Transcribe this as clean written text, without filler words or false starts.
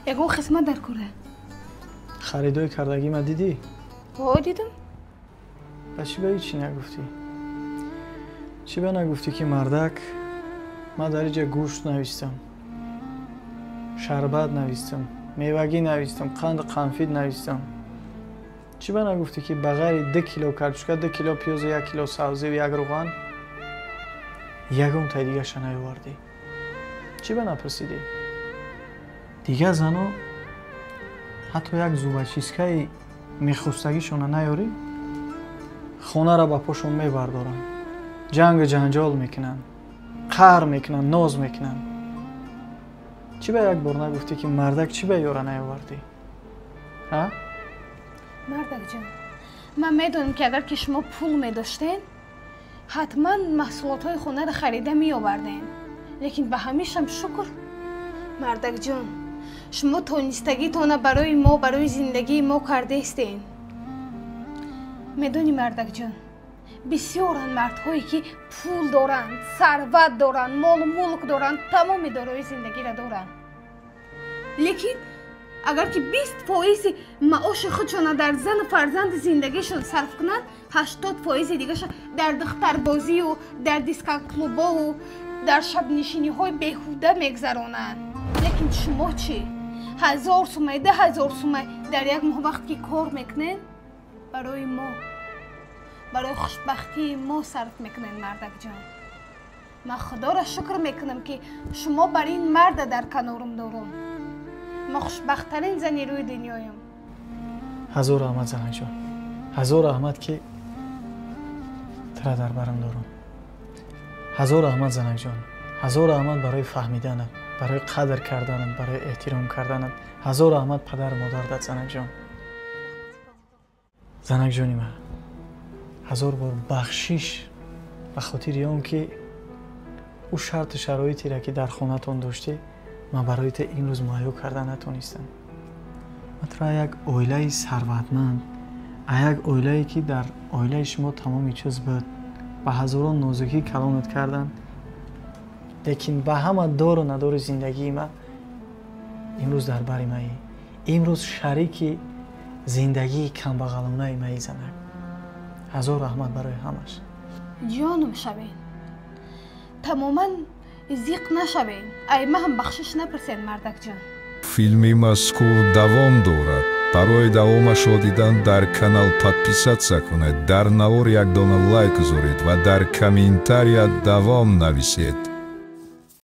Ягон хизмат дар кора? Харидои кардагӣ ма дидӣ? Ҳо, дидам. Ба чӣ ба ҳечи нагуфтӣ? Чӣ ба нагуфтӣ, ки мардак, ман дар иҷа гӯшт навистам, шарбат навистам, мевагӣ навистам, қанду қанфид навистам? Чӣ ба нагуфтӣ, ки ба ғайри 2 кило картошка, 2 кило пиёзу 1 кило сабзиву як рӯған ягон тай дигаша наёвардӣ? Чӣ ба напурсидӣ? Дигар зано ҳатто як зубочистка и мехостагишона наёрӣ, хонара ба пошон мебардоранд, ҷангу ҷанҷол мекунанд, қаҳр мекунанд, ноз мекунанд. Чӣ ба як бор нагуфтӣ, ки мардак, чӣ ба ёра наёвардӣ, а? Мардакҷон, ман медонам, ки агар ки шумо пул медоштен, ҳатман маҳсулотҳои хонаро харида меовардем. Лекин ба ҳамишам шукр, мардакҷон, шумо тонистагитона барои мо, барои зиндагии мо кардаистен. Медонӣ, мардакҷон, бисёранд мардҳое, ки пул доранд, сарват доранд, молу мулк доранд, тамоми дорои зиндагиро доранд, лекин агар ки 20 фоизи маоши худшона дар зану фарзанди зиндагишон сарф кунанд, 80 фоизи дигаша дар духтарбозию дар дискоклубову дар шабнишиниҳои беҳуда мегзаронанд. Лекин шумо чӣ? 1000 сумай, 2000 сумай дар як моҳ вақт ки кор мекунед, барои мо, барои хушбахтии мо сарф мекунед. Мардакҷон, ман Худоро шукр мекунам, ки шумо бар ин марда дар канорум дорум. Ман хушбахттарин зани рӯи дунёям. Ҳазор раҳмат, занакҷон, ҳазор раҳмат, ки тура дар барам дорум. Ҳазор раҳмат, занакҷон, ҳазор раҳмат барои фаҳмиданат, барои қадр карданат, барои эҳтиром карданат. Ҳазор раҳмат падару модардат, занакҷон. Занакҷони ман, ҳазор бор бахшиш ба хотири он ки ӯ шарту шароитеро, ки дар хонатон доштӣ, ман барои ту имрӯз муҳайё карда натонистам. Ман тура як оилаи сарватманд, а як оилае, ки дар оилаи шумо тамоми чиз буд, ба ҳазорон нозукӣ калонат карданд, лекин ба ҳама дору надори зиндагии ман имрӯз дар бари маӣ, имрӯз шарики зиндагии камбағалонаи маӣ. Занак, ҳазор раҳмат барои ҳамаш. Ҷонум шавен, тамоман зиқ нашавен, ай ма ҳам бахшиш напурсен, мардакҷон. Филми мазкур давом дорад. Барои давомашро дидан дар канал подписаться кунед, дар навор як дона лайк гузоред ва дар комментария давом нависед.